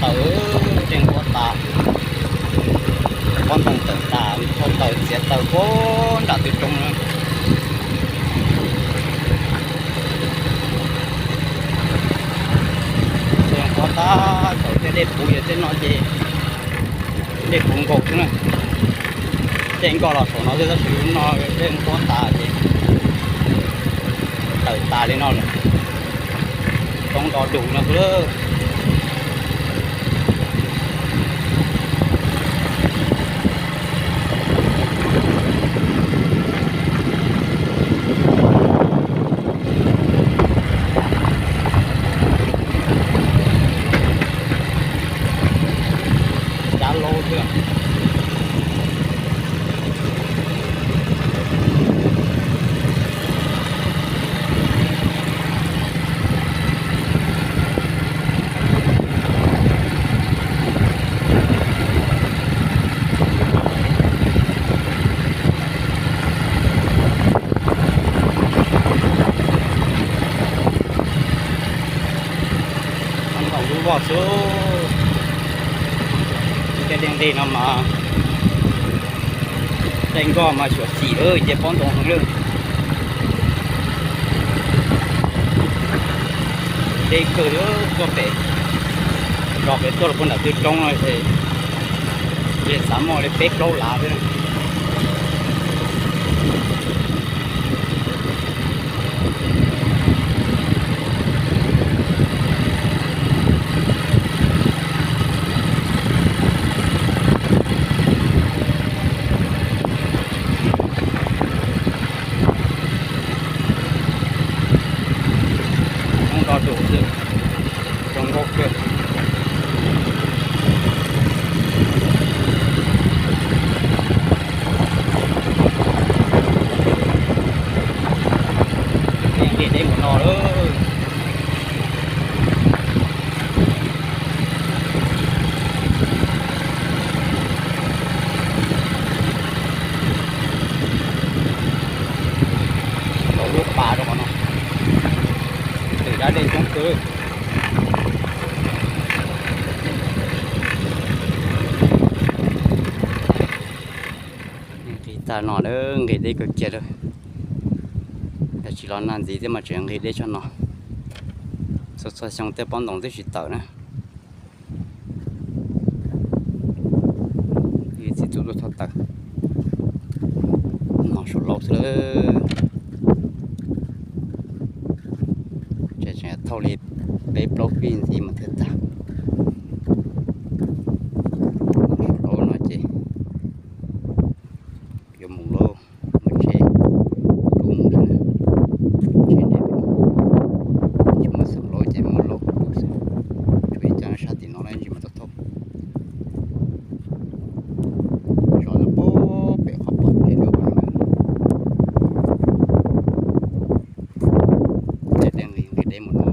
Tawm, dej nqhuab tas, pob ntoo tawm tas, thauj taws txiav taws puag nram tw roob na. Dej nqhuab tas, thaum tej dej puv yog tej no ces dej puv nkaus xwb na. Dej nkoj los saum no xwb tab sis no dej nqhuab tas ces tawm tas li no lawm. Roob do dus no xwb lawm. Cab laub xwb. Ntoo lub voj xwb. Tej dej nqig no mas dej nkoj mas xyuam xim ces pob ntoo heev lawm. Deb kawg li tuaj pem, zos pem tuaj los puag nram tw roob no ces xav muaj li peb plaub lav xwb. Ntoo do dus xwb, zoo nkauj kawg. Nqis deb mus no lawm. Tau lub pas rau qhov no, twm dab dej coob kawg. Nqis tag no lawm, nqis deb kawg kiag lawm. Yog tsis los nag ntxiv thiab mas tseem nqis deb tshaj no. Txhua txhua xyoo tej pob ntoos twb tsis tawm na. Ib txiv txuj tuaj thauj taws, no saum laub xwb lawm. Tseem thauj li peb plaub fij ntxiv mas thiaj tag. No saum laub no ces yuav mus lauj, mus tsheb rub mus xwb na. Tsheb nres pem no, tsis muaj xeem laub ces muaj laub rub xwb. Tshuav ib co sab tim no los ntsis mas tau thauj. Zos ntawd puag pem qhov pom tsev lub no na. Tej dej nqis nqis deb mus no.